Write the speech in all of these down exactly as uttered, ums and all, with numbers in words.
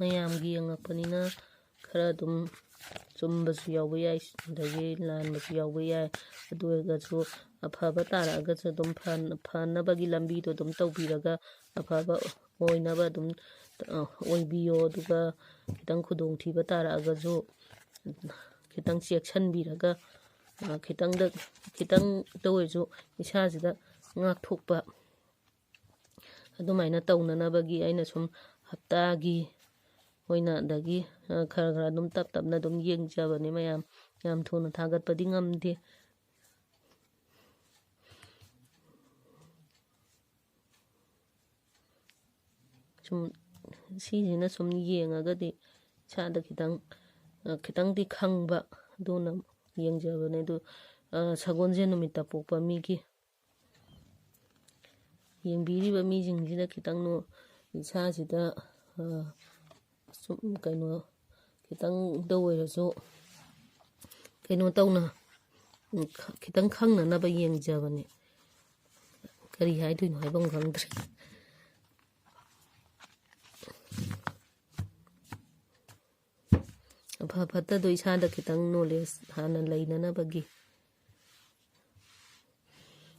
ꯃꯌꯥꯝꯒꯤ ꯌꯦꯡꯉꯛꯄꯅꯤꯅ ꯈꯔ ꯑꯗꯨꯝ ꯆꯨꯝꯕꯁꯨ ꯌꯥꯎꯕ ꯌꯥꯏ, ꯑꯗꯒꯤ ꯂꯥꯟꯕꯁꯨ ꯌꯥꯎꯕ ꯌꯥꯏ꯫ ꯑꯗꯨ ꯑꯣꯏꯔꯒꯁꯨ ꯑꯐꯕ ꯇꯥꯔꯛꯑꯒꯁꯨ ꯑꯗꯨꯝ ꯐ-, ꯐꯅꯕꯒꯤ ꯂꯝꯕꯤꯗꯣ ꯑꯗꯨꯝ ꯇꯧꯕꯤꯔꯒ ꯑꯐꯕ ꯑꯣꯏꯅꯕ ꯑꯗꯨꯝ, ꯑ, ꯑꯣꯏꯕꯤꯌꯣ꯫ ꯑꯗꯨꯒ ꯈꯤꯇꯪ ꯈꯨꯗꯣꯡꯊꯤꯕ ꯇꯥꯔꯛꯑꯒꯁꯨ ꯈꯤꯇꯪ ꯆꯦꯛꯁꯤꯟꯕꯤꯔꯒ, ꯑ, ꯈꯤꯇꯪꯗ, ꯈꯤꯇꯪꯗ ꯑꯣꯏꯔꯁꯨ ꯏꯁꯥꯁꯤꯗ ꯉꯥꯛꯊꯣꯛꯄ, ꯑꯗꯨꯃꯥꯏꯅ ꯇꯧꯅꯅꯕꯒꯤ ꯑꯩꯅ ꯁꯨꯝ ꯍꯞꯇꯥꯒꯤ ꯑꯣꯏꯅ, ꯑꯗꯒꯤ, ꯑ, ꯈꯔ ꯈꯔ ꯑꯗꯨꯝ ꯇꯞ ꯇꯞꯅ ꯑꯗꯨꯝ ꯌꯦꯡꯖꯕꯅꯦ ꯃꯌꯥꯝ꯫ ꯌꯥꯝ ꯊꯨꯅ ꯊꯥꯒꯠꯄꯗꯤ ꯉꯝꯗꯦ꯫ ꯁꯨꯝ ꯁꯤꯁꯤꯅ ꯁꯨꯝ ꯌꯦꯡꯉꯒꯗꯤ ꯏꯁꯥꯗ ꯈꯤꯇꯪ, ꯑ, ꯈꯤꯇꯪꯗꯤ ꯈꯪꯕ, ꯑꯗꯨꯅ ꯌꯦꯡꯖꯕꯅꯦ꯫ ꯑꯗꯨ, ꯑ, ꯁꯒꯣꯜꯁꯦꯟ ꯅꯨꯃꯤꯠꯇ ꯄꯣꯛꯄ ꯃꯤꯒꯤ, ꯌꯦꯡꯕꯤꯔꯤꯕ ꯃꯤꯁꯤꯡꯁꯤꯅ ꯈꯤꯇꯪ ꯅꯣ-, ꯏꯁꯥꯁꯤꯗ, ꯑ, ꯁꯨꯝ ꯀꯩꯅꯣ ꯈꯤꯇꯪꯗ ꯑꯣꯏꯔꯁꯨ ꯀꯩꯅꯣ ꯇꯧꯅ, ꯎꯝ, ꯈ-, ꯈꯤꯇꯪ ꯈꯪꯅꯅꯕ ꯌꯦꯡꯖꯕꯅꯦ꯫ ꯀꯔꯤ ꯍꯥꯏꯗꯣꯏꯅꯣ ꯍꯥꯏꯐꯝ ꯈꯪꯗ꯭ꯔꯦ꯫ ꯑꯐ ꯐꯠꯇꯗꯣ ꯏꯁꯥꯗ ꯈꯤꯇꯪ ꯅꯣꯂꯦꯖ ꯍꯥꯟꯅ ꯂꯩꯅꯅꯕꯒꯤ꯫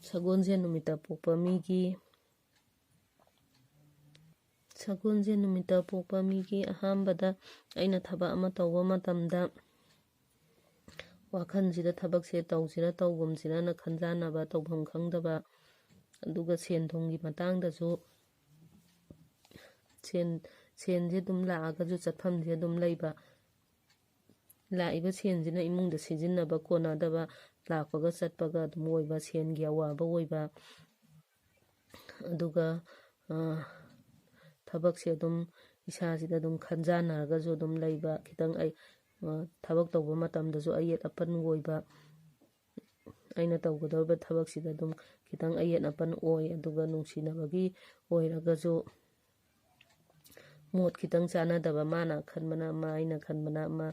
ꯁꯒꯣꯜꯁꯦꯟ ꯅꯨꯃꯤꯠꯇ ꯄꯣꯛꯄ ꯃꯤꯒꯤ, ꯁꯒꯣꯜꯁꯦꯟ ꯅꯨꯃꯤꯠꯇ ꯄꯣꯛꯄ ꯃꯤꯒꯤ ꯑꯍꯥꯟꯕꯗ ꯑꯩꯅ ꯊꯕꯛ ꯑꯃ ꯇꯧꯕ ꯃꯇꯝꯗ ꯋꯥꯈꯜꯁꯤꯗ ꯊꯕꯛꯁꯦ ꯇꯧꯁꯤꯔ ꯇꯧꯒꯨꯝꯁꯤꯔꯅ ꯈꯟꯖꯥꯟꯅꯕ, ꯇꯧꯐꯝ ꯈꯪꯗꯕ, ꯑꯗꯨꯒ ꯁꯦꯟ ꯊꯨꯝꯒꯤ ꯃꯇꯥꯡꯗꯁꯨ ꯁꯦꯟ, ꯁꯦꯟꯁꯦ ꯑꯗꯨꯝ ꯂꯥꯛꯑꯒꯁꯨ ꯆꯠꯐꯝꯁꯦ ꯑꯗꯨꯝ ꯂꯩꯕ, ꯂꯥꯛꯏꯕ ꯁꯦꯟꯁꯤꯅ ꯏꯃꯨꯡꯗ ꯁꯤꯖꯤꯟꯅꯕ ꯀꯣꯟꯅꯗꯕ, ꯂꯥꯛꯄꯒ ꯆꯠꯄꯒ ꯑꯗꯨꯝ ꯑꯣꯏꯕ, ꯁꯦꯟꯒꯤ ꯑꯋꯥꯕ ꯑꯣꯏꯕ, ꯑꯗꯨꯒ, ꯑ, ꯊꯕꯛꯁꯦ ꯑꯗꯨꯝ ꯏꯁꯥꯁꯤꯗ ꯑꯗꯨꯝ ꯈꯟꯖꯥꯟꯅꯔꯒꯁꯨ ꯑꯗꯨꯝ ꯂꯩꯕ, ꯈꯤꯇꯪ ꯑꯩ, ꯑ, ꯊꯕꯛ ꯇꯧꯕ ꯃꯇꯝꯗꯁꯨ ꯑꯌꯦꯠ ꯑꯄꯟ ꯑꯣꯏꯕ, ꯑꯩꯅ ꯇꯧꯒꯗꯧꯔꯤꯕ ꯊꯕꯛꯁꯤꯗ ꯑꯗꯨꯝ ꯈꯤꯇꯪ ꯑꯌꯦꯠ ꯑꯄꯟ ꯑꯣꯏ꯫ ꯑꯗꯨꯒ ꯅꯨꯡꯁꯤꯅꯕꯒꯤ ꯑꯣꯏꯔꯒꯁꯨ ꯃꯣꯠ ꯈꯤꯇꯪ ꯆꯥꯟꯅꯗꯕ, ꯃꯥꯅ ꯈꯟꯕꯅ ꯑꯃ, ꯑꯩꯅ ꯈꯟꯕꯅ ꯑꯃ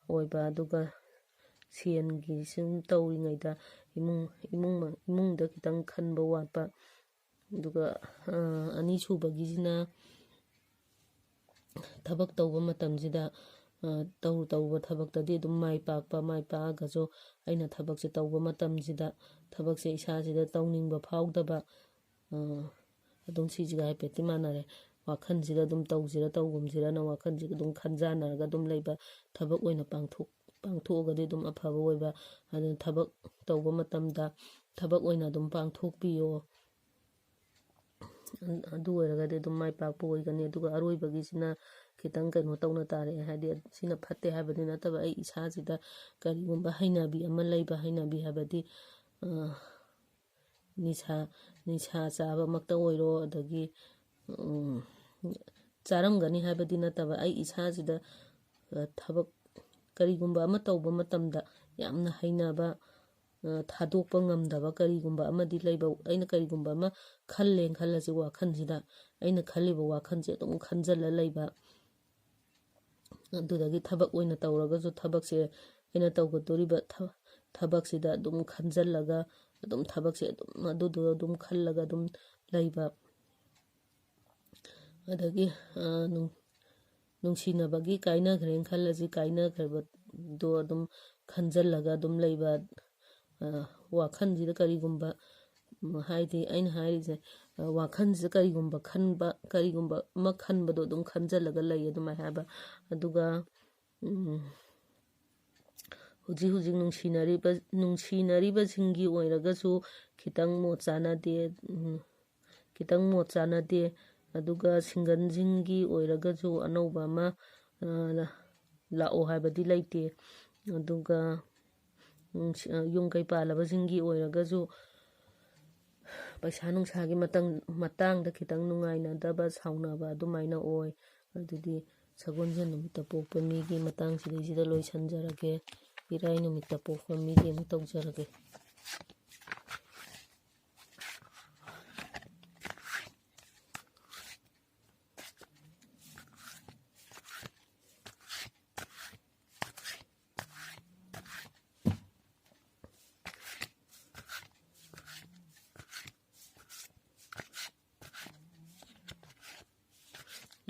ꯑꯣꯏꯕ, ꯑꯗꯨꯒ ꯁꯦꯟꯒꯤ ꯁꯨꯝ ꯇꯧꯔꯤꯉꯩꯗ ꯏꯃꯨꯡ, ꯏꯃꯨꯡ, ꯏꯃꯨꯡꯗ ꯈꯤꯇꯪ ꯈꯟꯕ ꯋꯥꯠꯄ꯫ ꯑꯗꯨꯒ, ꯑ, ꯑꯅꯤꯁꯨꯕꯒꯤꯁꯤꯅ ꯊꯕꯛ ꯇꯧꯕ ꯃꯇꯝꯁꯤꯗ, ꯑ, ꯇꯧ-, ꯇꯧꯕ ꯊꯕꯛꯇꯗꯤ ꯑꯗꯨꯝ ꯃꯥꯏ ꯄꯥꯛꯄ, ꯃꯥꯏ ꯄꯥꯛꯑꯒꯁꯨ ꯑꯩꯅ ꯊꯕꯛꯁꯦ ꯇꯧꯕ ꯃꯇꯝꯁꯤꯗ ꯊꯕꯛꯁꯦ ꯏꯁꯥꯁꯤꯗ ꯇꯧꯅꯤꯡꯕ ꯐꯥꯎꯗꯕ, ꯑ, ꯑꯗꯨꯝ ꯁꯤꯁꯤꯒ ꯍꯥꯏꯐꯦꯠꯇꯤ ꯃꯥꯟꯅꯔꯦ꯫ ꯋꯥꯈꯜꯁꯤꯗ ꯑꯗꯨꯝ ꯇꯧꯁꯤꯔ ꯇꯧꯒꯨꯝꯁꯤꯔꯅ ꯋꯥꯈꯜꯁꯤꯗ ꯑꯗꯨꯝ ꯈꯟꯖꯥꯟꯅꯔꯒ ꯑꯗꯨꯝ ꯂꯩꯕ, ꯊꯕꯛ ꯑꯣꯏꯅ ꯄꯥꯡꯊꯣꯛ-, ꯄꯥꯡꯊꯣꯛꯑꯒꯗꯤ ꯑꯗꯨꯝ ꯑꯐꯕ ꯑꯣꯏꯕ꯫ ꯑꯗꯨꯅ ꯊꯕꯛ ꯇꯧꯕ ꯃꯇꯝꯗ ꯊꯕꯛ ꯑꯣꯏꯅ ꯑꯗꯨꯝ ꯄꯥꯡꯊꯣꯛꯄꯤꯌꯣ꯫ ꯑꯗꯨ ꯑꯣꯏꯔꯒꯗꯤ ꯑꯗꯨꯝ ꯃꯥꯏ ꯄꯥꯛꯄ ꯑꯣꯏꯒꯅꯤ꯫ ꯑꯗꯨꯒ ꯑꯔꯣꯏꯕꯒꯤꯁꯤꯅ ꯈꯤꯇꯪ ꯀꯩꯅꯣ ꯇꯧꯅ ꯇꯥꯔꯛꯑꯦ, ꯍꯥꯏꯗꯤ ꯁꯤꯅ ꯐꯠꯇꯦ ꯍꯥꯏꯕꯗꯤ ꯅꯠꯇꯕ, ꯑꯩ ꯏꯁꯥꯁꯤꯗ ꯀꯔꯤꯒꯨꯝꯕ ꯍꯩꯅꯕꯤ ꯑꯃ ꯂꯩꯕ, ꯍꯩꯅꯕꯤ ꯍꯥꯏꯕꯗꯤ, ꯑ, ꯅꯤꯁꯥ, ꯅꯤꯁꯥ ꯆꯥꯕꯃꯛꯇ ꯑꯣꯏꯔꯣ, ꯑꯗꯒꯤ, ꯎꯝ, ꯆꯥꯔꯝꯒꯅꯤ ꯍꯥꯏꯕꯗꯤ ꯅꯠꯇꯕ, ꯑꯩ ꯏꯁꯥꯁꯤꯗ, ꯑ, ꯊꯕꯛ ꯀꯔꯤꯒꯨꯝꯕ ꯑꯃ ꯇꯧꯕ ꯃꯇꯝꯗ ꯌꯥꯝꯅ ꯍꯩꯅꯕ, ꯑ, ꯊꯥꯗꯣꯛꯄ ꯉꯝꯗꯕ ꯀꯔꯤꯒꯨꯝꯕ ꯑꯃꯗꯤ ꯂꯩꯕ, ꯑꯩꯅ ꯀꯔꯤꯒꯨꯝꯕ ꯑꯃ ꯈꯜꯂꯦꯅ ꯈꯜꯂꯁꯤ, ꯋꯥꯈꯜꯁꯤꯗ ꯑꯩꯅ ꯈꯜꯂꯤꯕ ꯋꯥꯈꯜꯁꯦ ꯑꯗꯨꯝ ꯈꯟꯖꯜꯂ ꯂꯩꯕ꯫ ꯑꯗꯨꯗꯒꯤ ꯊꯕꯛ ꯑꯣꯏꯅ ꯇꯧꯔꯒꯁꯨ ꯊꯕꯛꯁꯦ, ꯑꯩꯅ ꯇꯧꯒꯗꯣꯔꯤꯕ ꯊ-, ꯊꯕꯛꯁꯤꯗ ꯑꯗꯨꯝ ꯈꯟꯖꯜꯂꯒ ꯑꯗꯨꯝ ꯊꯕꯛꯁꯦ ꯑꯗꯨꯝ ꯑꯗꯨꯗꯣ ꯑꯗꯨꯝ ꯈꯜꯂꯒ ꯑꯗꯨꯝ ꯂꯩꯕ꯫ ꯑꯗꯒꯤ, ꯑ, ꯅꯨꯡ-, ꯅꯨꯡꯁꯤꯅꯕꯒꯤ ꯀꯥꯏꯅꯈ꯭ꯔꯦꯅ ꯈꯜꯂꯁꯤ, ꯀꯥꯏꯅꯈ꯭ꯔꯕꯗꯣ ꯑꯗꯨꯝ ꯈꯟꯖꯜꯂꯒ ꯑꯗꯨꯝ ꯂꯩꯕ꯫ ꯑ, ꯋꯥꯈꯜꯁꯤꯗ ꯀꯔꯤꯒꯨꯝꯕ, ꯎꯝ, ꯍꯥꯏꯗꯤ ꯑꯩꯅ ꯍꯥꯏꯔꯤꯁꯦ, ꯑ, ꯋꯥꯈꯜꯁꯤꯗ ꯀꯔꯤꯒꯨꯝꯕ ꯈꯟꯕ, ꯀꯔꯤꯒꯨꯝꯕ ꯑꯃ ꯈꯟꯕꯗꯣ ꯑꯗꯨꯝ ꯈꯟꯖꯜꯂꯒ ꯂꯩ ꯑꯗꯨꯃꯥꯏꯅ ꯍꯥꯏꯕ꯫ ꯑꯗꯨꯒ, ꯎꯝ, ꯍꯧꯖꯤꯛ ꯍꯧꯖꯤꯛ ꯅꯨꯡꯁꯤꯅꯔꯤꯕ, ꯅꯨꯡꯁꯤꯅꯔꯤꯕꯁꯤꯡꯒꯤ ꯑꯣꯏꯔꯒꯁꯨ ꯈꯤꯇꯪ ꯃꯣꯠ ꯆꯥꯟꯅꯗꯦ, ꯎꯝ, ꯈꯤꯇꯪ ꯃꯣꯠ ꯆꯥꯟꯅꯗꯦ꯫ ꯑꯗꯨꯒ ꯁꯤꯡꯒꯜꯁꯤꯡꯒꯤ ꯑꯣꯏꯔꯒꯁꯨ ꯑꯅꯧꯕ ꯑꯃ, ꯑ, ꯂꯥꯛꯑꯣ ꯍꯥꯏꯕꯗꯤ ꯂꯩꯇꯦ꯫ ꯑꯗꯨꯒ, ꯅꯨꯡꯁꯤ-, ꯑ, ꯌꯨꯝ ꯀꯩ ꯄꯥꯜꯂꯕꯁꯤꯡꯒꯤ ꯑꯣꯏꯔꯒꯁꯨ ꯄꯩꯁꯥ ꯅꯨꯡꯁꯥꯒꯤ ꯃꯇꯪ-, ꯃꯇꯥꯡꯗ ꯈꯤꯇꯪ ꯅꯨꯡꯉꯥꯏꯅꯗꯕ, ꯁꯥꯎꯅꯕ ꯑꯗꯨꯃꯥꯏꯅ ꯑꯣꯏ꯫ ꯑꯗꯨꯗꯤ ꯁꯒꯣꯜꯁꯦꯟ ꯅꯨꯃꯤꯠꯇ ꯄꯣꯛꯄ ꯃꯤꯒꯤ ꯃꯇꯥꯡꯁꯤꯗꯩꯁꯤꯗ ꯂꯣꯏꯁꯤꯟꯖꯔꯒꯦ꯫ ꯏꯔꯥꯏ ꯅꯨꯃꯤꯠꯇ ꯄꯣꯛꯄ ꯃꯤꯒꯤ ꯑꯃꯨꯛ ꯇꯧꯖꯔꯒꯦ꯫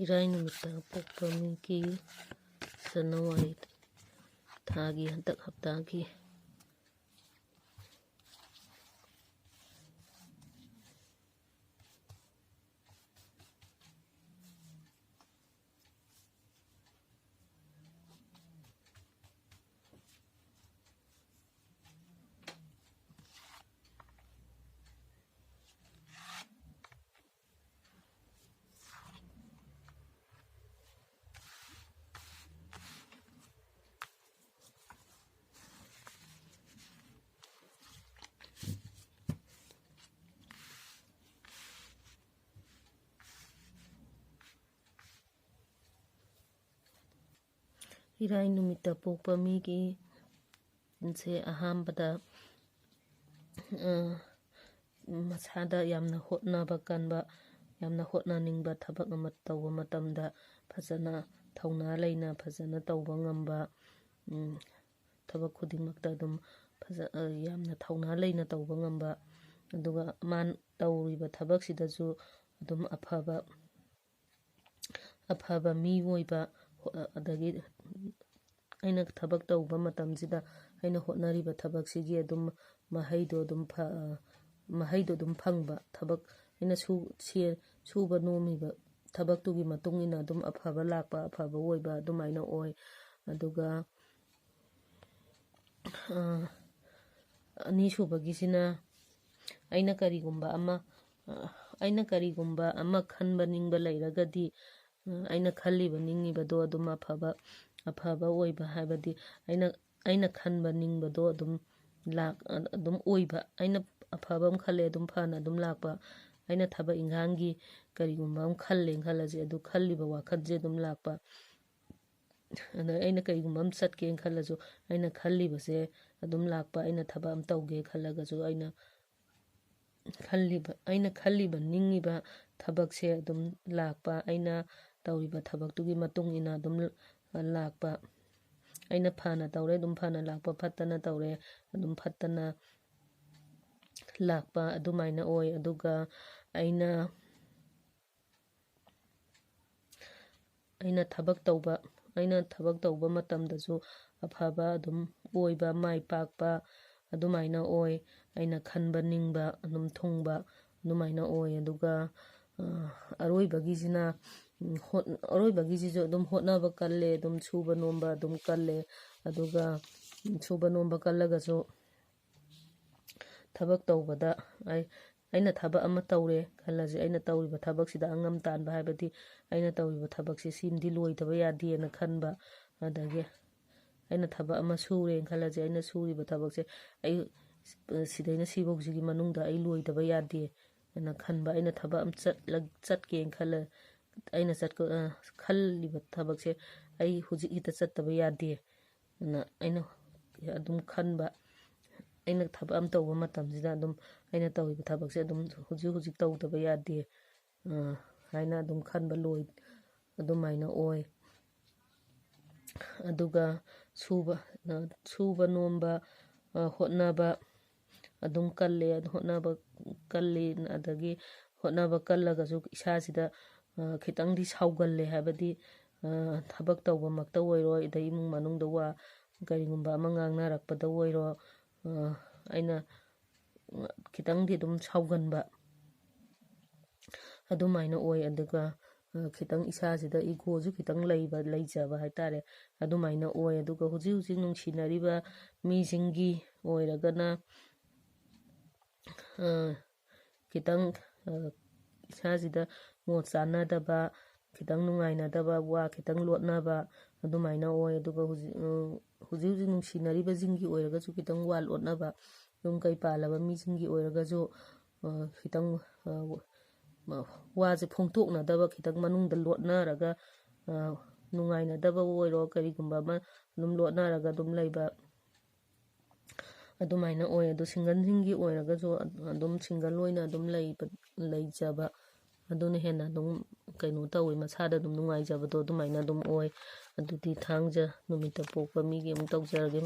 ꯏꯔꯥꯏ ꯅꯨꯃꯤꯠꯇ ꯄꯣꯛꯄ ꯃꯤꯒꯤ ꯖꯅꯋꯥꯔꯤ ꯊꯥꯒꯤ, ꯍꯟꯗꯛ ꯍꯞꯇꯥꯒꯤ꯫ ꯏꯔꯥꯏ ꯅꯨꯃꯤꯠꯇ ꯄꯣꯛꯄ ꯃꯤꯒꯤ ꯁꯦ ꯑꯍꯥꯟꯕꯗ, ꯑ, ꯃꯁꯥꯗ ꯌꯥꯝꯅ ꯍꯣꯠꯅꯕ ꯀꯟꯕ, ꯌꯥꯝꯅ ꯍꯣꯠꯅꯅꯤꯡꯕ, ꯊꯕꯛ ꯑꯃ ꯇꯧꯕ ꯃꯇꯝꯗ ꯐꯖꯅ ꯊꯧꯅꯥ ꯂꯩꯅ ꯐꯖꯅ ꯇꯧꯕ ꯉꯝꯕ, ꯎꯝ, ꯊꯕꯛ ꯈꯨꯗꯤꯡꯃꯛꯇ ꯑꯗꯨꯝ ꯐꯖ-, ꯑ, ꯌꯥꯝꯅ ꯊꯧꯅꯥ ꯂꯩꯅ ꯇꯧꯕ ꯉꯝꯕ, ꯑꯗꯨꯒ ꯃꯥꯅ ꯇꯧꯔꯤꯕ ꯊꯕꯛꯁꯤꯗꯁꯨ ꯑꯗꯨꯝ ꯑꯐꯕ, ꯑꯐꯕ ꯃꯤ ꯑꯣꯏꯕ, ꯑꯗꯒꯤ ꯑꯩꯅ ꯊꯕꯛ ꯇꯧꯕ ꯃꯇꯝꯁꯤꯗ ꯑꯩꯅ ꯍꯣꯠꯅꯔꯤꯕ ꯊꯕꯛꯁꯤꯒꯤ ꯑꯗꯨꯝ ꯃꯍꯩꯗꯣ ꯑꯗꯨꯝ ꯐ-, ꯃꯍꯩꯗꯣ ꯑꯗꯨꯝ ꯐꯪꯕ, ꯊꯕꯛ ꯑꯩꯅ ꯁꯨ-, ꯁꯦ-, ꯁꯨꯕ ꯅꯣꯝꯃꯤꯕ ꯊꯕꯛꯇꯨꯒꯤ ꯃꯇꯨꯡ ꯏꯟꯅ ꯑꯗꯨꯝ ꯑꯐꯕ ꯂꯥꯛꯄ, ꯑꯐꯕ ꯑꯣꯏꯕ ꯑꯗꯨꯃꯥꯏꯅ ꯑꯣꯏ꯫ ꯑꯗꯨꯒ, ꯑ, ꯑꯅꯤꯁꯨꯕꯒꯤꯁꯤꯅ ꯑꯩꯅ ꯀꯔꯤꯒꯨꯝꯕ ꯑꯃ, ꯑ, ꯑꯩꯅ ꯀꯔꯤꯒꯨꯝꯕ ꯑꯃ ꯈꯟꯕ ꯅꯤꯡꯕ ꯂꯩꯔꯒꯗꯤ, ꯑ, ꯑꯩꯅ ꯈꯜꯂꯤꯕ ꯅꯤꯡꯉꯤꯕꯗꯣ ꯑꯗꯨꯝ ꯑꯐꯕ, ꯑꯐꯕ ꯑꯣꯏꯕ, ꯍꯥꯏꯕꯗꯤ ꯑꯩꯅ, ꯑꯩꯅ ꯈꯟꯕ ꯅꯤꯡꯕꯗꯣ ꯑꯗꯨꯝ ꯂꯥꯛ-, ꯑꯗꯨꯝ ꯑꯣꯏꯕ꯫ ꯑꯩꯅ ꯑꯐꯕ ꯑꯃ ꯈꯜꯂꯦ, ꯑꯗꯨꯝ ꯐꯅ ꯑꯗꯨꯝ ꯂꯥꯛꯄ꯫ ꯑꯩꯅ ꯊꯕꯛ ꯏꯟꯈꯥꯡꯒꯤ ꯀꯔꯤꯒꯨꯝꯕ ꯑꯃ ꯈꯜꯂꯦꯅ ꯈꯜꯂꯁꯤ, ꯑꯗꯨ ꯈꯜꯂꯤꯕ ꯋꯥꯈꯜꯁꯦ ꯑꯗꯨꯝ ꯂꯥꯛꯄ꯫ ꯑꯗ ꯑꯩꯅ ꯀꯔꯤꯒꯨꯝꯕ ꯑꯃ ꯆꯠꯀꯦꯅ ꯈꯜꯂꯁꯨ, ꯑꯩꯅ ꯈꯜꯂꯤꯕꯁꯦ ꯑꯗꯨꯝ ꯂꯥꯛꯄ꯫ ꯑꯩꯅ ꯊꯕꯛ ꯑꯃ ꯇꯧꯒꯦ ꯈꯜꯂꯒꯁꯨ, ꯑꯩꯅ ꯈꯜꯂꯤꯕ, ꯑꯩꯅ ꯈꯜꯂꯤꯕ, ꯅꯤꯡꯉꯤꯕ ꯊꯕꯛꯁꯦ ꯑꯗꯨꯝ ꯂꯥꯛꯄ, ꯑꯩꯅ ꯇꯧꯔꯤꯕ ꯊꯕꯛꯇꯨꯒꯤ ꯃꯇꯨꯡ ꯏꯟꯅ ꯑꯗꯨꯝ ꯂꯥꯛꯄ꯫ ꯑꯩꯅ ꯐꯅ ꯇꯧꯔꯦ, ꯑꯗꯨꯝ ꯐꯅ ꯂꯥꯛꯄ, ꯐꯠꯇꯅ ꯇꯧꯔꯦ, ꯑꯗꯨꯝ ꯐꯠꯇꯅ ꯂꯥꯛꯄ, ꯑꯗꯨꯃꯥꯏꯅ ꯑꯣꯏ꯫ ꯑꯗꯨꯒ ꯑꯩꯅ ꯑꯩꯅ ꯊꯕꯛ ꯇꯧꯕ, ꯑꯩꯅ ꯊꯕꯛ ꯇꯧꯕ ꯃꯇꯝꯗꯁꯨ ꯑꯐꯕ ꯑꯗꯨꯝ ꯑꯣꯏꯕ, ꯃꯥꯏ ꯄꯥꯛꯄ ꯑꯗꯨꯃꯥꯏꯅ ꯑꯣꯏ꯫ ꯑꯩꯅ ꯈꯟꯕ ꯅꯤꯡꯕ ꯑꯗꯨꯝ ꯊꯨꯡꯕ ꯑꯗꯨꯃꯥꯏꯅ ꯑꯣꯏ꯫ ꯑꯗꯨꯒ, ꯑ, ꯑꯔꯣꯏꯕꯒꯤꯁꯤꯅ, ꯎꯝ, ꯍꯣꯠ-, ꯑꯔꯣꯏꯕꯒꯤꯁꯤꯁꯨ ꯑꯗꯨꯝ ꯍꯣꯠꯅꯕ ꯀꯜꯂꯦ, ꯑꯗꯨꯝ ꯁꯨꯕ ꯅꯣꯝꯕ ꯑꯗꯨꯝ ꯀꯜꯂꯦ꯫ ꯑꯗꯨꯒ, ꯎꯝ, ꯁꯨꯕ ꯅꯣꯝꯕ ꯀꯜꯂꯒꯁꯨ ꯊꯕꯛ ꯇꯧꯕꯗ ꯑꯩ, ꯑꯩꯅ ꯊꯕꯛ ꯑꯃ ꯇꯧꯔꯦ ꯈꯜꯂꯁꯤ, ꯑꯩꯅ ꯇꯧꯔꯤꯕ ꯊꯕꯛꯁꯤꯗ ꯑꯉꯝ ꯇꯥꯟꯕ ꯍꯥꯏꯕꯗꯤ ꯑꯩꯅ ꯇꯧꯔꯤꯕ ꯊꯕꯛꯁꯦ ꯁꯤꯃꯗꯤ ꯂꯣꯏꯗꯕ ꯌꯥꯗꯦꯅ ꯈꯟꯕ, ꯑꯗꯒꯤ ꯑꯩꯅ ꯊꯕꯛ ꯑꯃ ꯁꯨꯔꯦꯅ ꯈꯜꯂꯁꯤ, ꯑꯩꯅ ꯁꯨꯔꯤꯕ ꯊꯕꯛꯁꯦ ꯑꯩ ꯁꯤꯗꯩꯅ ꯁꯤꯐꯧꯁꯤꯒꯤ ꯃꯅꯨꯡꯗ ꯑꯩ ꯂꯣꯏꯗꯕ ꯌꯥꯗꯦ ꯍꯥꯏꯅ ꯈꯟꯕ, ꯑꯩꯅ ꯊꯕꯛ ꯑꯃ ꯆꯠꯂ-, ꯆꯠꯀꯦꯅ ꯈꯜꯂ-, ꯑꯩꯅ ꯆꯠꯀ-, ꯑ, ꯈꯜꯂꯤꯕ ꯊꯕꯛꯁꯦ ꯑꯩ ꯍꯧꯖꯤꯛ ꯍꯦꯛꯇ ꯆꯠꯇꯕ ꯌꯥꯗꯦ ꯑꯅ ꯑꯩꯅ ꯑꯗꯨꯝ ꯈꯟꯕ, ꯑꯩꯅ ꯊꯕꯛ ꯑꯃ ꯇꯧꯕ ꯃꯇꯝꯁꯤꯗ ꯑꯗꯨꯝ ꯑꯩꯅ ꯇꯧꯔꯤꯕ ꯊꯕꯛꯁꯦ ꯑꯗꯨꯝ ꯍꯧꯖꯤꯛ ꯍꯧꯖꯤꯛ ꯇꯧꯗꯕ ꯌꯥꯗꯦ, ꯑ, ꯍꯥꯏꯅ ꯑꯗꯨꯝ ꯈꯟꯕ ꯂꯣꯏ, ꯑꯗꯨꯃꯥꯏꯅ ꯑꯣꯏ꯫ ꯑꯗꯨꯒ ꯁꯨꯕ, ꯑ, ꯁꯨꯕ ꯅꯣꯝꯕ, ꯑ, ꯍꯣꯠꯅꯕ ꯑꯗꯨꯝ ꯀꯜꯂꯦ, ꯑꯗꯨ ꯍꯣꯠꯅꯕ ꯀꯜꯂꯤ꯫ ꯑꯗꯒꯤ ꯍꯣꯠꯅꯕ ꯀꯜꯂꯒꯁꯨ ꯏꯁꯥꯁꯤꯗ, ꯑ, ꯈꯤꯇꯪꯗꯤ ꯁꯥꯎꯒꯜꯂꯦ, ꯍꯥꯏꯕꯗꯤ, ꯑ, ꯊꯕꯛ ꯇꯧꯕꯃꯛꯇ ꯑꯣꯏꯔꯣ, ꯑꯗꯩ ꯏꯃꯨꯡ ꯃꯅꯨꯡꯗ ꯋꯥ ꯀꯔꯤꯒꯨꯝꯕ ꯑꯃ ꯉꯥꯡꯅꯔꯛꯄꯗ ꯑꯣꯏꯔꯣ, ꯑ, ꯑꯩꯅ ꯈꯤꯇꯪꯗꯤ ꯑꯗꯨꯝ ꯁꯥꯎꯒꯟꯕ ꯑꯗꯨꯃꯥꯏꯅ ꯑꯣꯏ꯫ ꯑꯗꯨꯒ, ꯑ, ꯈꯤꯇꯪ ꯏꯁꯥꯁꯤꯗ ꯏꯒꯣꯁꯨ ꯈꯤꯇꯪ ꯂꯩꯕ, ꯂꯩꯖꯕ ꯍꯥꯏꯇꯥꯔꯦ, ꯑꯗꯨꯃꯥꯏꯅ ꯑꯣꯏ꯫ ꯑꯗꯨꯒ ꯍꯧꯖꯤꯛ ꯍꯧꯖꯤꯛ ꯅꯨꯡꯁꯤꯅꯔꯤꯕ ꯃꯤꯁꯤꯡꯒꯤ ꯑꯣꯏꯔꯒꯅ, ꯑ, ꯈꯤꯇꯪ, ꯑ, ꯏꯁꯥꯁꯤꯗ ꯃꯣꯠ ꯆꯥꯟꯅꯗꯕ, ꯈꯤꯇꯪ ꯅꯨꯡꯉꯥꯏꯅꯗꯕ, ꯋꯥ ꯈꯤꯇꯪ ꯂꯣꯠꯅꯕ ꯑꯗꯨꯃꯥꯏꯅ ꯑꯣꯏ꯫ ꯑꯗꯨꯒ ꯍꯧꯖꯤꯛ, ꯑ, ꯍꯧꯖꯤꯛ ꯍꯧꯖꯤꯛ ꯅꯨꯡꯁꯤꯅꯔꯤꯕꯁꯤꯡꯒꯤ ꯑꯣꯏꯔꯒꯁꯨ ꯈꯤꯇꯪ ꯋꯥ ꯂꯣꯠꯅꯕ, ꯌꯨꯝ ꯀꯩ ꯄꯥꯜꯂꯕ ꯃꯤꯁꯤꯡꯒꯤ ꯑꯣꯏꯔꯒꯁꯨ, ꯑ, ꯈꯤꯇꯪ, ꯑ, ꯋꯥꯁꯦ ꯐꯣꯡꯗꯣꯛꯅꯗꯕ, ꯈꯤꯇꯪ ꯃꯅꯨꯡꯗ ꯂꯣꯠꯅꯔꯒ, ꯑ, ꯅꯨꯡꯉꯥꯏꯅꯗꯕ ꯑꯣꯏꯔꯣ, ꯀꯔꯤꯒꯨꯝꯕ ꯑꯃ ꯑꯗꯨꯝ ꯂꯣꯠꯅꯔꯒ ꯑꯗꯨꯝ ꯂꯩꯕ ꯑꯗꯨꯃꯥꯏꯅ ꯑꯣꯏ꯫ ꯑꯗꯣ ꯁꯤꯡꯒꯜꯁꯤꯡꯒꯤ ꯑꯣꯏꯔꯒꯁꯨ ꯑꯗꯨꯝ ꯁꯤꯡꯒꯜ ꯑꯣꯏꯅ ꯑꯗꯨꯝ ꯂꯩꯕ, ꯂꯩꯖꯕ ꯑꯗꯨꯅ ꯍꯦꯟꯅ ꯑꯗꯨꯝ ꯀꯩꯅꯣ ꯇꯧꯋꯤ, ꯃꯁꯥꯗ ꯑꯗꯨꯝ ꯅꯨꯡꯉꯥꯏꯖꯕꯗꯣ ꯑꯗꯨꯃꯥꯏꯅ ꯑꯗꯨꯝ ꯑꯣꯏ꯫ ꯑꯗꯨꯗꯤ ꯊꯥꯡꯖ ꯅꯨꯃꯤꯠꯇ ꯄꯣꯛꯄ ꯃꯤꯒꯤ ꯑꯃꯨꯛ ꯇꯧꯖꯔꯒꯦ꯫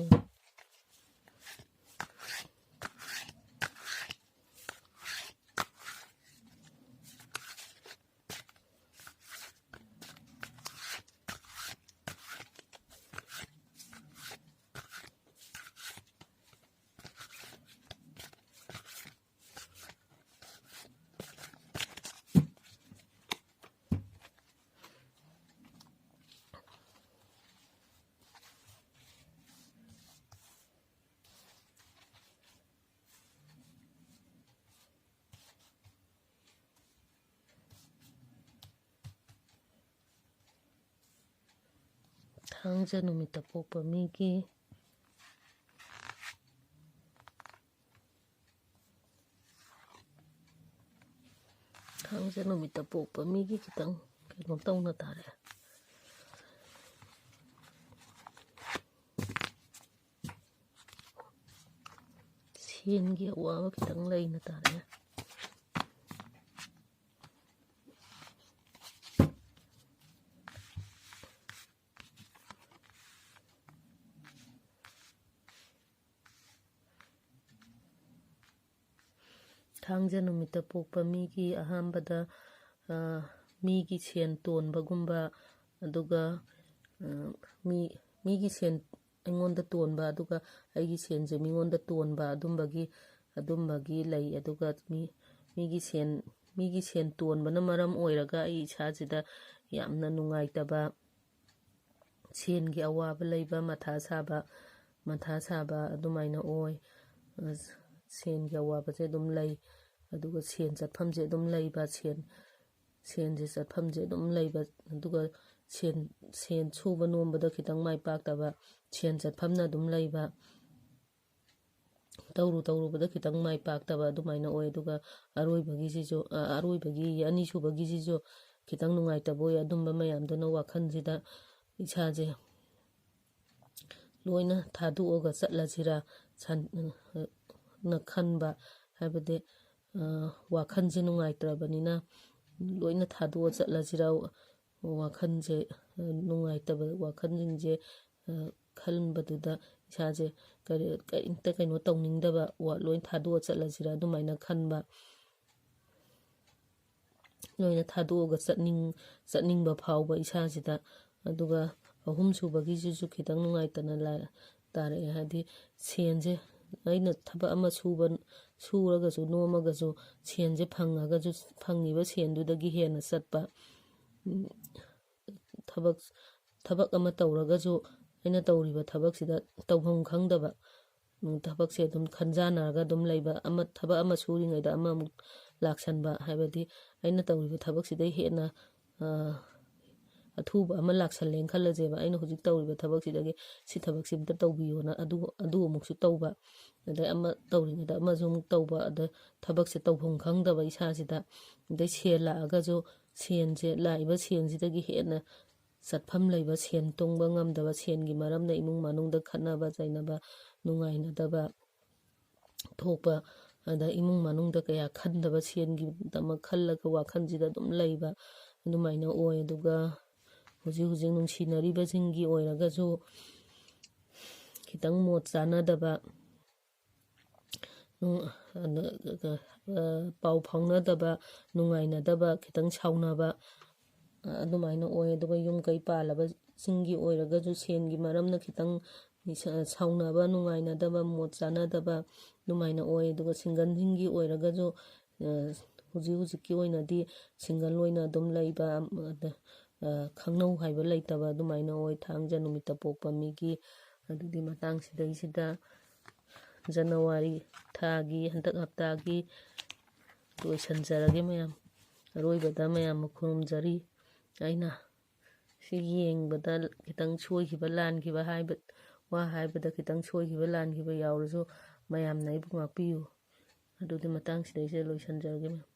ꯊꯥꯡꯖ ꯅꯨꯃꯤꯠꯇ ꯄꯣꯛꯄ ꯃꯤꯒꯤ, ꯊꯥꯡꯖ ꯅꯨꯃꯤꯠꯇ ꯄꯣꯛꯄ ꯃꯤꯒꯤ ꯈꯤꯇꯪ ꯀꯩꯅꯣ ꯇꯧꯅ ꯇꯥꯔꯦ꯫ ꯁꯦꯟꯒꯤ ꯑꯋꯥꯕ ꯈꯤꯇꯪ ꯂꯩꯅ ꯇꯥꯔꯦ꯫ ꯊꯥꯡꯖ ꯅꯨꯃꯤꯠꯇ ꯄꯣꯛꯄ ꯃꯤꯒꯤ ꯑꯍꯥꯟꯕꯗ, ꯑ, ꯃꯤꯒꯤ ꯁꯦꯟ ꯇꯣꯟꯕꯒꯨꯝꯕ, ꯑꯗꯨꯒ, ꯑ, ꯃꯤ, ꯃꯤꯒꯤ ꯁꯦꯟ ꯑꯩꯉꯣꯟꯗ ꯇꯣꯟꯕ, ꯑꯗꯨꯒ ꯑꯩꯒꯤ ꯁꯦꯟꯁꯦ ꯃꯤꯉꯣꯟꯗ ꯇꯣꯟꯕ, ꯑꯗꯨꯝꯕꯒꯤ, ꯑꯗꯨꯝꯕꯒꯤ ꯂꯩ꯫ ꯑꯗꯨꯒ ꯃꯤ, ꯃꯤꯒꯤ ꯁꯦꯟ, ꯃꯤꯒꯤ ꯁꯦꯟ ꯇꯣꯟꯕꯅ ꯃꯔꯝ ꯑꯣꯏꯔꯒ ꯑꯩ ꯏꯁꯥꯁꯤꯗ ꯌꯥꯝꯅ ꯅꯨꯡꯉꯥꯏꯇꯕ, ꯁꯦꯟꯒꯤ ꯑꯋꯥꯕ ꯂꯩꯕ, ꯃꯊꯥ ꯁꯥꯕ, ꯃꯊꯥ ꯁꯥꯕ ꯑꯗꯨꯃꯥꯏꯅ ꯑꯣꯏ꯫ ꯑꯁ, ꯁꯦꯟꯒꯤ ꯑꯋꯥꯕꯁꯦ ꯑꯗꯨꯝ ꯂꯩ꯫ ꯑꯗꯨꯒ ꯁꯦꯟ ꯆꯠꯐꯝꯁꯦ ꯑꯗꯨꯝ ꯂꯩꯕ, ꯁꯦꯟ, ꯁꯦꯟꯁꯦ ꯆꯠꯐꯝꯁꯦ ꯑꯗꯨꯝ ꯂꯩꯕ꯫ ꯑꯗꯨꯒ ꯁꯦꯟ, ꯁꯦꯟ ꯁꯨꯕ ꯅꯣꯝꯕꯗ ꯈꯤꯇꯪ ꯃꯥꯏ ꯄꯥꯛꯇꯕ, ꯁꯦꯟ ꯆꯠꯐꯝꯅ ꯑꯗꯨꯝ ꯂꯩꯕ, ꯇꯧꯔꯨ ꯇꯧꯔꯨꯕꯗ ꯈꯤꯇꯪ ꯃꯥꯏ ꯄꯥꯛꯇꯕ ꯑꯗꯨꯃꯥꯏꯅ ꯑꯣꯏ꯫ ꯑꯗꯨꯒ ꯑꯔꯣꯏꯕꯒꯤꯁꯤꯁꯨ, ꯑ, ꯑꯔꯣꯏꯕꯒꯤ, ꯑꯅꯤꯁꯨꯕꯒꯤꯁꯤꯁꯨ ꯈꯤꯇꯪ ꯅꯨꯡꯉꯥꯏꯇꯕ ꯑꯣꯏ꯫ ꯑꯗꯨꯝꯕ ꯃꯌꯥꯝꯗꯨꯅ ꯋꯥꯈꯜꯁꯤꯗ ꯏꯁꯥꯁꯦ ꯂꯣꯏꯅ ꯊꯥꯗꯣꯛꯑꯒ ꯆꯠꯂꯁꯤꯔꯥ ꯁꯟ-, ꯅ ꯈꯟꯕ, ꯍꯥꯏꯕꯗꯤ, ꯑ, ꯋꯥꯈꯜꯁꯦ ꯅꯨꯡꯉꯥꯏꯇ꯭ꯔꯕꯅꯤꯅ ꯂꯣꯏꯅ ꯊꯥꯗꯣꯛꯑ ꯆꯠꯂꯁꯤꯔꯥ, ꯋꯥꯈꯜꯁꯦ, ꯑ, ꯅꯨꯡꯉꯥꯏꯇꯕ ꯋꯥꯈꯜꯁꯤꯡꯁꯦ, ꯑ, ꯈꯟꯕꯗꯨꯗ ꯏꯁꯥꯁꯦ ꯀꯔꯤ, ꯀꯔꯤꯝꯇ ꯀꯩꯅꯣ ꯇꯧꯅꯤꯡꯗꯕ, ꯋꯥ-, ꯂꯣꯏ ꯊꯥꯗꯣꯛꯑ ꯆꯠꯂꯁꯤꯔꯥ ꯑꯗꯨꯃꯥꯏꯅ ꯈꯟꯕ, ꯂꯣꯏꯅ ꯊꯥꯗꯣꯛꯑꯒ ꯆꯠꯅꯤꯡ-, ꯆꯠꯅꯤꯡꯕ ꯐꯥꯎꯕ ꯏꯁꯥꯁꯤꯗ꯫ ꯑꯗꯨꯒ ꯑꯍꯨꯝꯁꯨꯕꯒꯤꯁꯤꯁꯨ ꯈꯤꯇꯪ ꯅꯨꯡꯉꯥꯏꯇꯅ ꯂꯥ-, ꯇꯥꯔꯛꯑꯦ꯫ ꯍꯥꯏꯗꯤ ꯁꯦꯟꯁꯦ ꯑꯩꯅ ꯊꯕꯛ ꯑꯃ ꯁꯨꯕ, ꯁꯨꯔꯒꯁꯨ ꯅꯣꯝꯃꯒꯁꯨ ꯁꯦꯟꯁꯦ ꯐꯪꯉꯒꯁꯨ, ꯐꯪꯉꯤꯕ ꯁꯦꯟꯗꯨꯗꯒꯤ ꯍꯦꯟꯅ ꯆꯠꯄ, ꯎꯝ, ꯊꯕꯛ, ꯊꯕꯛ ꯑꯃ ꯇꯧꯔꯒꯁꯨ ꯑꯩꯅ ꯇꯧꯔꯤꯕ ꯊꯕꯛꯁꯤꯗ ꯇꯧꯐꯝ ꯈꯪꯗꯕ, ꯎꯝ, ꯊꯕꯛꯁꯦ ꯑꯗꯨꯝ ꯈꯟꯖꯥꯟꯅꯔꯒ ꯑꯗꯨꯝ ꯂꯩꯕ, ꯑꯃ, ꯊꯕꯛ ꯑꯃ ꯁꯨꯔꯤꯉꯩꯗ ꯑꯃꯃꯨꯛ ꯂꯥꯛꯁꯟꯕ, ꯍꯥꯏꯕꯗꯤ ꯑꯩꯅ ꯇꯧꯔꯤꯕ ꯊꯕꯛꯁꯤꯗꯩ ꯍꯦꯟꯅ, ꯑ, ꯑꯊꯨꯕ ꯑꯃ ꯂꯥꯛꯁꯜꯂꯦꯅ ꯈꯜꯂꯁꯦꯕ, ꯑꯩꯅ ꯍꯧꯖꯤꯛ ꯇꯧꯔꯤꯕ ꯊꯕꯛꯁꯤꯗꯒꯤ ꯁꯤ ꯊꯕꯛꯁꯤ ꯑꯝꯇ ꯇꯧꯕꯤꯌꯣꯅ ꯑꯗꯨ ꯑꯗꯨ ꯑꯃꯨꯛꯁꯨ ꯇꯧꯕ, ꯑꯗꯩ ꯑꯃ ꯇꯧꯔꯤꯉꯩꯗ ꯑꯃꯁꯨ ꯑꯃꯨꯛ ꯇꯧꯕ, ꯑꯗ ꯊꯕꯛꯁꯦ ꯇꯧꯐꯝ ꯈꯪꯗꯕ ꯏꯁꯥꯁꯤꯗ, ꯑꯗꯩ ꯁꯦꯜ ꯂꯥꯛꯑꯒꯁꯨ ꯁꯦꯟꯁꯦ, ꯂꯥꯛꯏꯕ ꯁꯦꯟꯁꯤꯗꯒꯤ ꯍꯦꯟꯅ ꯆꯠꯐꯝ ꯂꯩꯕ, ꯁꯦꯟ ꯇꯨꯡꯕ ꯉꯝꯗꯕ, ꯁꯦꯟꯒꯤ ꯃꯔꯝꯅ ꯏꯃꯨꯡ ꯃꯅꯨꯡꯗ ꯈꯠꯅꯕ ꯆꯩꯅꯕ, ꯅꯨꯡꯉꯥꯏꯅꯗꯕ ꯊꯣꯛꯄ, ꯑꯗ ꯏꯃꯨꯡ ꯃꯅꯨꯡꯗ ꯀꯌꯥ ꯈꯟꯗꯕ, ꯁꯦꯟꯒꯤꯗꯃꯛ ꯈꯜꯂꯒ ꯋꯥꯈꯜꯁꯤꯗ ꯑꯗꯨꯝ ꯂꯩꯕ, ꯑꯗꯨꯃꯥꯏꯅ ꯑꯣꯏ꯫ ꯑꯗꯨꯒ ꯍꯧꯖꯤꯛ ꯍꯧꯖꯤꯛ ꯅꯨꯡꯁꯤꯅꯔꯤꯕꯁꯤꯡꯒꯤ ꯑꯣꯏꯔꯒꯁꯨ ꯈꯤꯇꯪ ꯃꯣꯠ ꯆꯥꯅꯗꯕ, ꯅꯨꯡ-, ꯑꯗ-, ꯑ, ꯄꯥꯎ ꯐꯥꯎꯅꯗꯕ, ꯅꯨꯡꯉꯥꯏꯅꯗꯕ, ꯈꯤꯇꯪ ꯁꯥꯎꯅꯕ, ꯑ, ꯑꯗꯨꯃꯥꯏꯅ ꯑꯣꯏ꯫ ꯑꯗꯨꯒ ꯌꯨꯝ ꯀꯩ ꯄꯥꯜꯂꯕꯁꯤꯡꯒꯤ ꯑꯣꯏꯔꯒꯁꯨ ꯁꯦꯟꯒꯤ ꯃꯔꯝꯅ ꯈꯤꯇꯪ ꯁ-, ꯁꯥꯎꯅꯕ, ꯅꯨꯡꯉꯥꯏꯅꯗꯕ, ꯃꯣꯠ ꯆꯥꯅꯗꯕ ꯑꯗꯨꯃꯥꯏꯅ ꯑꯣꯏ꯫ ꯑꯗꯨꯒ ꯁꯤꯡꯒꯜꯁꯤꯡꯒꯤ ꯑꯣꯏꯔꯒꯁꯨ, ꯑ, ꯍꯧꯖꯤꯛ ꯍꯧꯖꯤꯛꯀꯤ ꯑꯣꯏꯅꯗꯤ ꯁꯤꯡꯒꯜ ꯑꯣꯏꯅ ꯑꯗꯨꯝ ꯂꯩꯕ, ꯑꯃ-, ꯑꯗ, ꯑ, ꯈꯪꯅꯧ ꯍꯥꯏꯕ ꯂꯩꯇꯕ ꯑꯗꯨꯃꯥꯏꯅ ꯑꯣꯏ ꯊꯥꯡꯖ ꯅꯨꯃꯤꯠꯇ ꯄꯣꯛꯄ ꯃꯤꯒꯤ꯫ ꯑꯗꯨꯗꯤ ꯃꯇꯥꯡꯁꯤꯗꯩꯁꯤꯗ ꯖꯅꯋꯥꯔꯤ ꯊꯥꯒꯤ, ꯍꯟꯗꯛ ꯍꯞꯇꯥꯒꯤ ꯂꯣꯏꯁꯤꯟꯖꯔꯒꯦ ꯃꯌꯥꯝ꯫ ꯑꯔꯣꯏꯕꯗ ꯃꯌꯥꯝꯕꯨ ꯈꯨꯔꯨꯝꯖꯔꯤ꯫ ꯑꯩꯅ ꯁꯤ ꯌꯦꯡꯕꯗ ꯈꯤꯇꯪ ꯁꯣꯏꯈꯤꯕ, ꯂꯥꯟꯈꯤꯕ ꯍꯥꯏꯕ, ꯋꯥ ꯍꯥꯏꯕꯗ ꯈꯤꯇꯪ ꯁꯣꯏꯈꯤꯕ, ꯂꯥꯟꯈꯤꯕ ꯌꯥꯎꯔꯁꯨ ꯃꯌꯥꯝꯅ ꯑꯩꯕꯨ ꯉꯥꯛꯄꯤꯌꯨ꯫ ꯑꯗꯨꯗꯤ ꯃꯇꯥꯡꯁꯤꯗꯩꯁꯤꯗ ꯂꯣꯏꯁꯤꯟꯖꯔꯒꯦ ꯃꯌꯥꯝ꯫